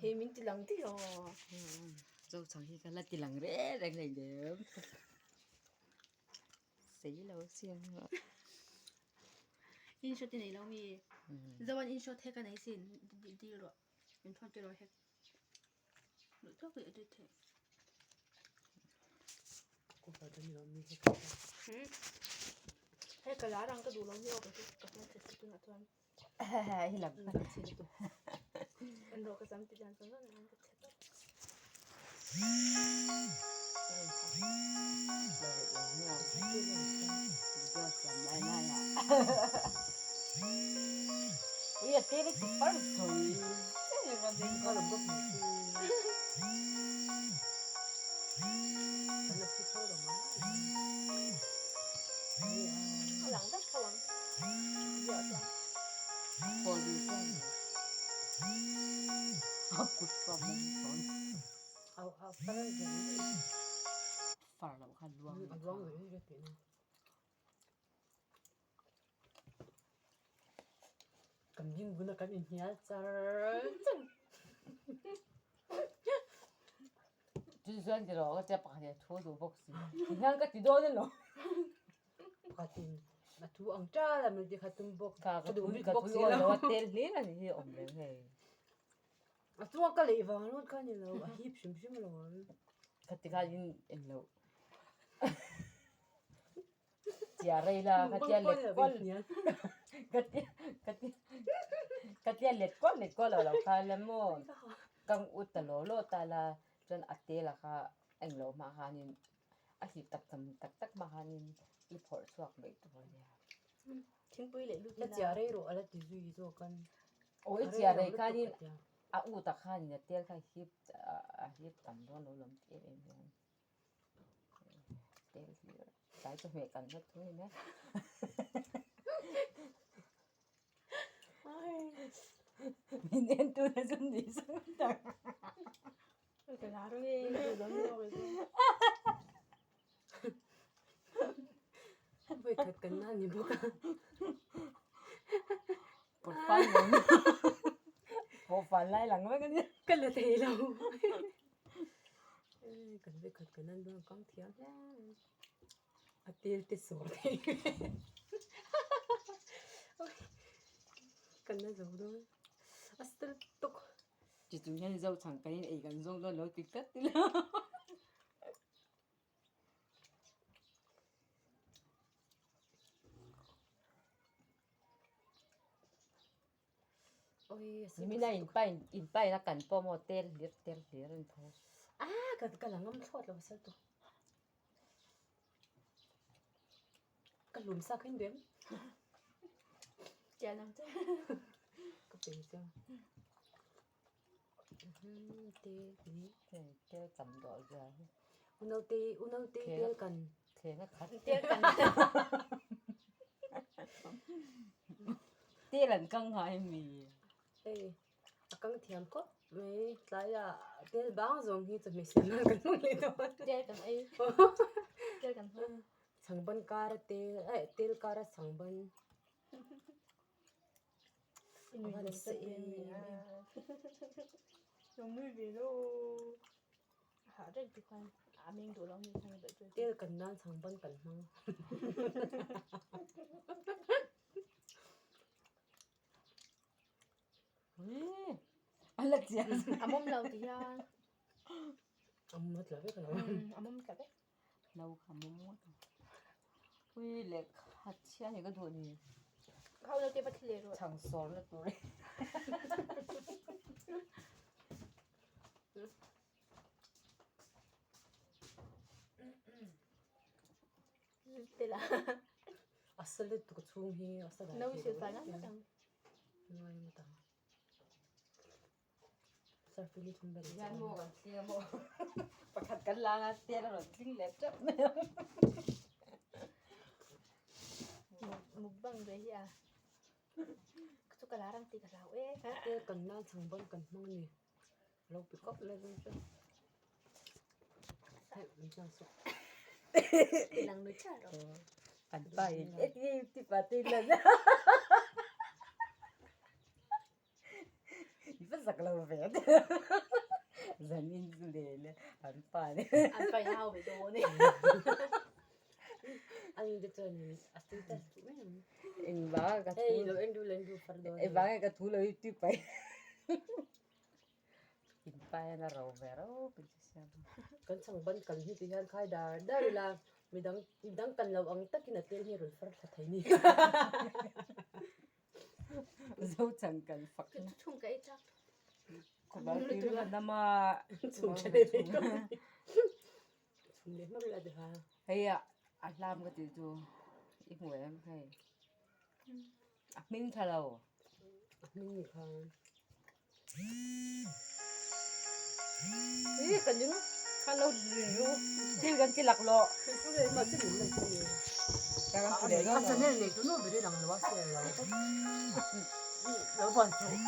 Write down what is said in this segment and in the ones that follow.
He min ti lang tih aw. Zo chang hi ka la ti lang reng reng hlei nem. Sei lo sia. In shot i nei lo mi. Zoan in shot hek a nei sin dil rawh. Min thawn tir rawh hek. Duh tawk i edit theih. Hei ka lar ang ka duh lo mi aw ka chu ka hmel chhe tunah chuan. Hei lam. En rawh ka zam ti lian zawng zawng ang ka chhe tawp. A lang vek tho ang video ah chuan. Kan ding buna kan inhnial char char. Chu chuan ti rawh ka tia pakhat hi a thu duh bawk si. Tihian ka ti dawn elo. Pakhatin a thu ang tal a min ti kha tum bawk. Ka Ka duh bik ka bawk thu si awi lo. lo a tel hlir a ni hi awm reng hei. A chunga ka lei vang ringawt kha a ni lo, a hip hrim hrim lo ang. Kha ti khan in lo. Chia rei la ka tia let kual ka tia ka tia ka tia let kual let kual lo lo kha la maw kang ut ta law law ta la chuan a tel a kha englo hmah khanin a hip tak tam tak tak hmah khanin i phawrh chhuak mai tur a nia. Thingpui leh lut La ila. chia rei rawh a la ti zui zawk a. Aw i chia rei khanin a ut ah khanin a tel kha hip a hip tam dawn lo lawm ti em em hian. Tel hlir tlai chu hmeh kan vat thung nia. Min en tu na chu ni sang tak. Ka la rawng e duh lo ni awk e chu. Vawi khat kan na ni bawk a. Pawh fan lo pawh fan lai lang vek a nia. Ka la thei lo. Kan vawi khat kan an dawn kang thiam hle mai. A tel te sawr thei Kan la zo dawn. A stel tawk. Chi chung hian zo chhang kan in ei kan zawng dawn lo ti tlat ila. Nimina in pa in pa in a kan pawh maw tel hlir tel hlir an tho. Ah ka ka la ngam thlawt lo pasal tu. Ka lum sa khin duem. Chian ang che. Ka pe chiang. Te ni. Tel tam dawh zia hi. Unaute unaute tel kan. Thleng a khat. Tel kan. Tel an kang ngai mi. Hei a kang thiam khawp mai tlaiah tel bang zawng hi chawhmeh siam nan kan hmang leh dawn. Tel kan ei. Tel kan hmang. Chhangban kara tel eh tel kara chhangban. Tel kan nan chhang ban kan hmang. A mawm lo ti hian. A mawm tla vek lo. A mawm tla vek. No kha mawm ngawt ang. Ui lehkha chhia ni ka duh ni. Khau lo te va thli leh rawh. Chhang sawr na tur e. Te la. A sa lutuk chhung hi a sa No sil fai ngang ngawt ang. Ngai ngawt ang. Hian maw kan thlir a maw pakhat kan lang a tel a rawn tling leh teuh mai a. Mukbang ve hi a chu ka lar ang tih ka hlau e. Tel kan nan chhang ban kan hmang a ni. Lo pick up mai dawn chuan. Hei min chuan sawk. Lang nu char rawh. An pa in e ti ti pa te lan. sak lo ve a ti. Zan in chu le le an pa le. An pa in hau ve dawn e. An te chuan a status duh mai ang. Engvanga ka thu. Hei lo en du len du far dawn. Engvanga ka thu lo hi tui pai. In pa hian a ro ve reuh pin chu siam a. Kan chhang ban kan hi ti hian khai dar dar ila midang midang kan lo ang takin a tel hi a rawn far thla thei ni. Zo chang kan fak na. Chhung ka ei chak. Khawbal tui rim a nam a. Chhung tha leh mai tawh. Chhung leh hmak ila ti ha. Hei a a hlam ka tih chu i hmu em hei. A hming tha lo. A hming ni kha. Ih ka ning kha lo ru thil kan ti lak lawh.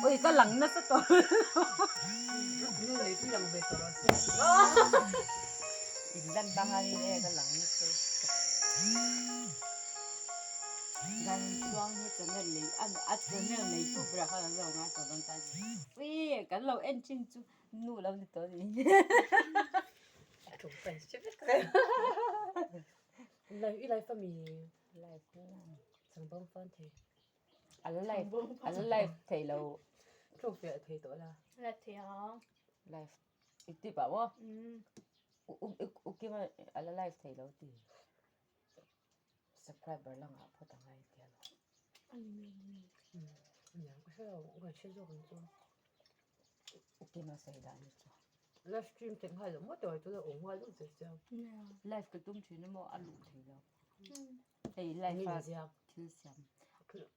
Ui ka lang nasa tawh. In lan bang a ni e ka lang nasa. Gan chuang hi channel lei a a channel nei tu ber ah khan an lo ngai tawh dawn ta ni. Ui kan lo en thin chu nu lo ni tawh ni. Live i live a mi? Live na. Changbang fan thei. A la live a la live thei lo. Tawng fiah thei tawh la. Live thei ang. Live i tip ah maw? U u kima a la live thei lo ti. Subscriber la ngah phawt ang a i tia lo. Niang ka hre lo, ka hre zawk ang chu. U kima sawi dan hi chu. Live stream theih nghal lo maw tawh chu la awm nghal deuh che sia. Live ka tum thin emaw a luh thei lo. Hei live a thil siam.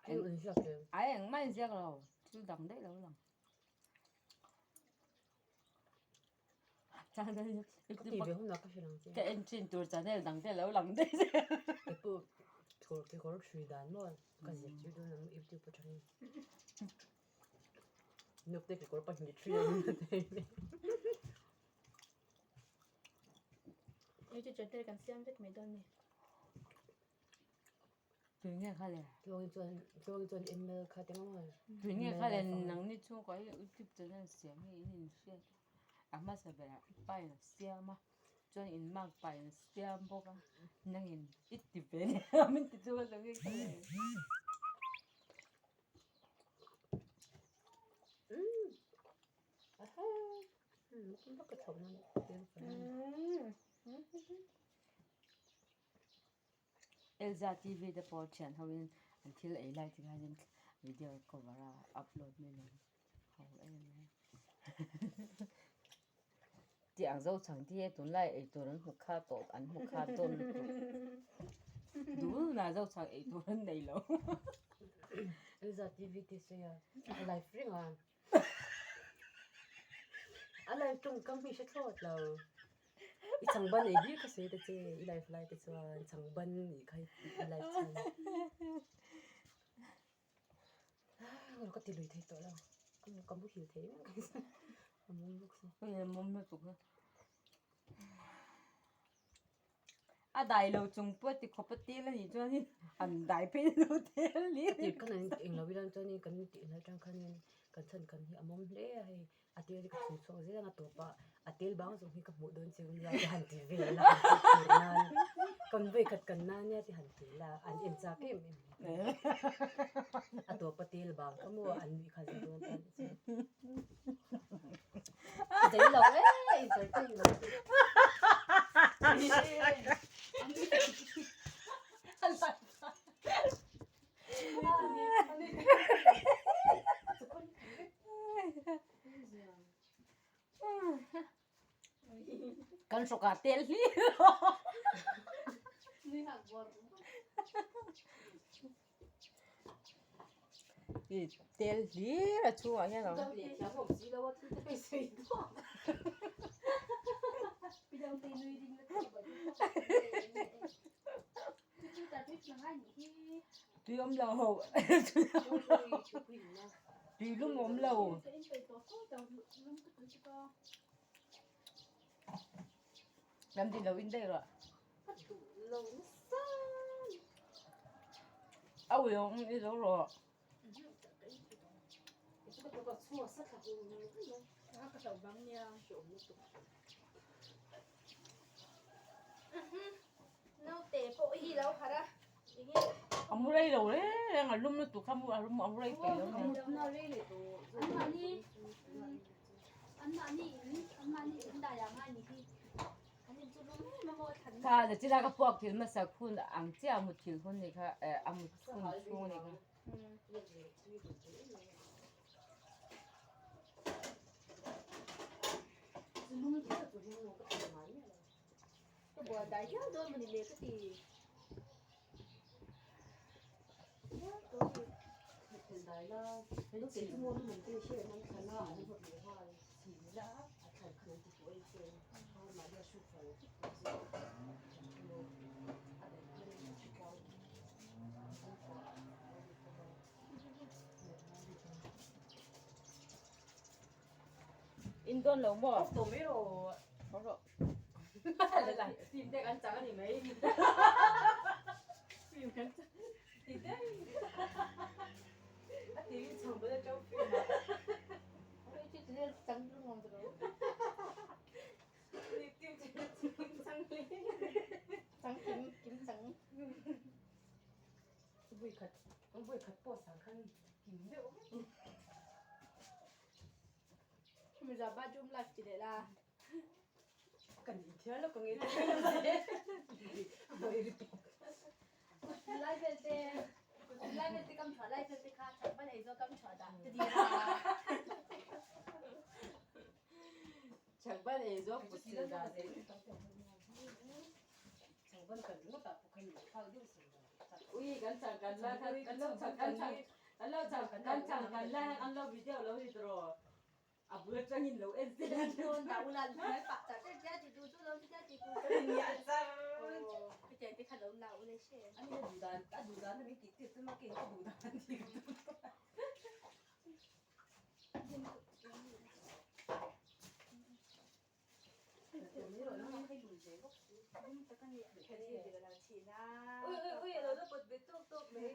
Thil inziak em? Ai engmah inziak lo, thil dang daih lo lang. Ka ti ve hunah ka hre lang che. Ka en thin tur channel dang te lo lang daih che. Kei pawh kekawr kekawr hrui dan maw ka zir tir dawn ang youtube atangin. Nupte kekawr pahnih hrui ang in a nei. Youtube channel kan siam vek mai dawn ni. Tui nge kha le? Tluangi chuan Tluangi chuan email kha ti ngam a. Tui nge kha le nangni chhungkaw hi youtube channel siam hi in inhriat a hmasa berah i pa in a siam a chuan in mark pa in a siam bawk a nangin i ti ve leh a min ti chu ka lo nge kha le. Elza TV te pawh thian ho in an thil ei lai te hian video cover a upload mai lo ho em em tih ang zo chang te hi tunlai ei tur an hmu kha tawh an hmu kha dawn lutuk duh na zo chang ei tur an nei lo. Elza TV te sawi a a live reng a a live tawngkam hi hre thlawt lo. I changban ei hi ka sawi ta che, i life lai te chuan changban nih kha i life chhan. Ah, ka ti lui thei tawh lo. Ka muhil thei mai ang ka a mum bawk si. Hei a mum lutuk a. A dai lo chung pawh ti khawp a tel a nih chuanin an dai phei lo tel ni. A tir khan an englo bilan chuanin kan tih lai tang khanin kan chhan kan hi a mum hle a hei. A tel hi ka chhung chhuak zel ang a tawp a, a tel bang zawng hi ka hmuh dawn chiang nia ti han ti vel a, han tih tur nan kan vawi khat kan na nia ti han ti la, an en chak em em a tawp a tel bang kha maw an nuih kha zir dawn tan chu. Zei lo e in sawi thei lo. Kan hrawk ah tel hli. I tel hlir a chhungah hian a awm. Tui awm lo ho tui lum awm lo lam din lo in daih rawh a ui awm i zo rawh. Ka tuka chhunga sa thla hu hu hu mai. Ka ka hlauh bang nia. Hrehawm lutuk. Naute pawh hi lo harh a. Enge. A mu rei lo reng reng a lum lutuk kha mu a lum a mu rei peih lo nia. A mutna rei leh tawh. An mahni an mahni in an mahni in dai ang a ni hi. An in chu lum em a maw a thlan. Kha le chila ka puak thil hmasa hun ang chiah a mut thil hun ni kha eh a mut hun chhung ni kha. Ka bual dai hial dawn mawni le ka ti. In dawn lo maw? Tawh mai rawh. Haw rawh. Film te kan chang a ni mai. Film kan chang. Ti daih. A ti in chang bawlh atang film ah. Chang rum awm rawh. Chang kim kim chang. Vawikhat vawikhat post ah khan kim deuh vek. Miza bathroom life ti leh la. Kan inthiar lo ka ngei ta. Lai vel te lai vel te kam chhuah lai vel te kha changpan ei zawk kam chhuah dah te dira. Changpan ei zawk put sil dah zel. Changpan kan ringawt ah pawh khan phak deuh sil dah. Ui kan chang kan la khan kan lo chang kan chang kan lo chang kan chang kan la kan lo video lo ni tawh a bul atangin lo en zel a Dawn dah ula hnuai pah char char tia ti tu chu lo tia ti tu chu ti te kha lo la ule she. Ani a duh dan a duh dan a min tih tir chu makin ka duh dan an ti ka tum. Ui ui ui a lo la pawt ve tawk tawk mai.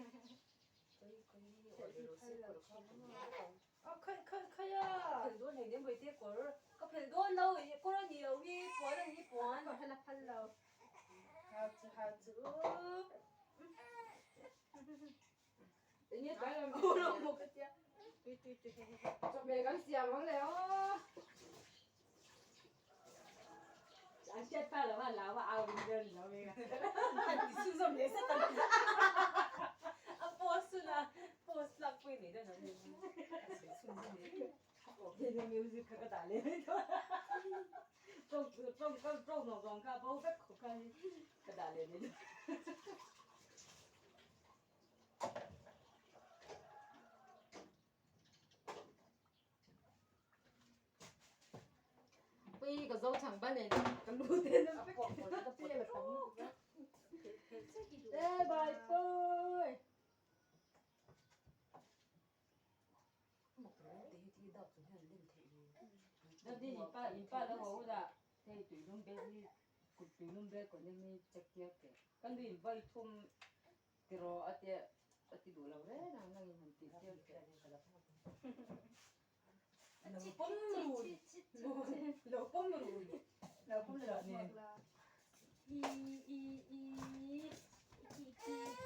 Aw khaih khaih khaih a. Ka phelh dawn hei nem vawi te kawr. Ka phelh dawn lo kawr a ni lo hi puan a ni puan. Kawr hla phal lo. Hau chu hau chu. Enge tlai lam Ka tia. Tui tui tui he he he. Chawhmeh kan siam ang le aw. An hriat phah lo a lau a au ring vel ni lo mai a. An ti chhunzawm leh zet ang. A post hun a post lak pawh i nei dawn ang em? A sawi chhunzawm leh vek. Kei music kha ka dah leh mai dawn a. Tawng tawng tawng zawng zawng kha bo vek khawp kha ka dah leh mai dawn. Pui ka zo chang ban nei ka lu te na vek. E bai pui. Dadi in pa in pa lo ho da hei tuilum bel hi kut tuilum bel ko nem hi check tir teh kan lu in vai thum tiraw a tia a ti duh lo reng ang nang in han tih tir teh. Lo pawm run lo pawm run Lo pawm run. I i i i i.